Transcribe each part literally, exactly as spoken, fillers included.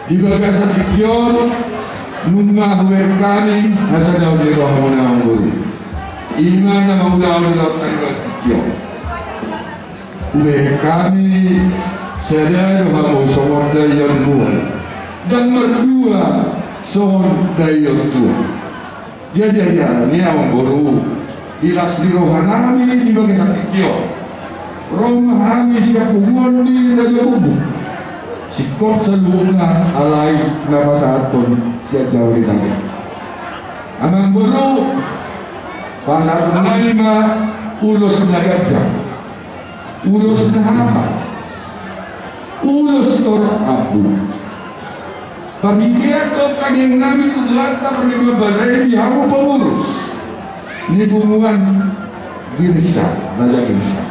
Di bagasan tingki on, nunga hubahen hami hasadaon ni rohamuna, amangboru. I ma na mangulahon di laut tariba tingki on. Hubahen hami sada do hamu songon daion mual, ndang mardua songon daion tuak. Jadi, jadi, ala ni i, amangboru, di las ni rohanami di bagasan tingki on, ro ma hami sian punguan ni Raja Gobuk. Singkop saluhutna alai na pasahathon sian jabu ni Debata. Amangboru, pasahatonnami ma ulos na ganjang, ulos na hata, ulos torop rambu. Parhitean do tangiangnami tu Tuhanta parbasa i di hamu pangurus ni punguan Giringsang, Raja Giringsang.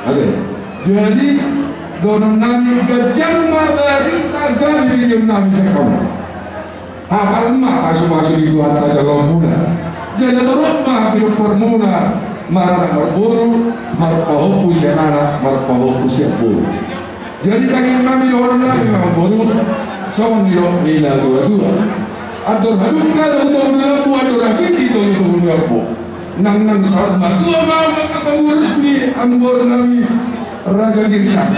Oke. Jadi, dohononnami, ganjang ma barita, gabe dengganonnami sian hamu. Hapal ma pasupasu ni Tuhanta jaloonmuna. Jala torop ma pinomparmuna maranak marboru, marpahompu sian anak, marpahompu sian boru. Jadi tangiangnami, dohononnami ma, amangboru, songon nidok ni natuatua: Andor hadungka tongtong ni lombu, andor hapiti tongtong ni horbo. Nangnang saur matua ma angka pangurus ni amangborunami Raja Giringsang.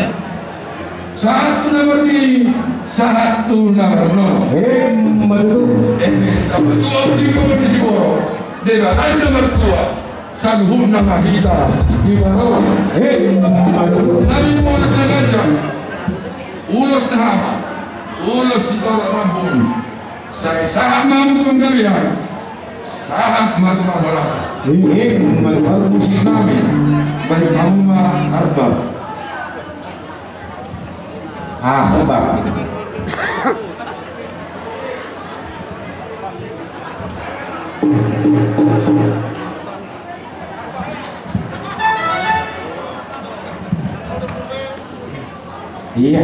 Sahat tu na marnini, sahat tu na marnono. Emma tutu. Eme saur matua, uli ma di siborok, Debata do na martua, saluhutna ma hita di barok. Emma tutu. Nami ulos na ganjang, ulos na hata, ulos sitorop rambu. Sai sahat ma hamu tu panggabean, sahat ma tu parhorasan. Emma tutu. Parmusiknami, bahen hamu ma arbar. Arbar. Iya.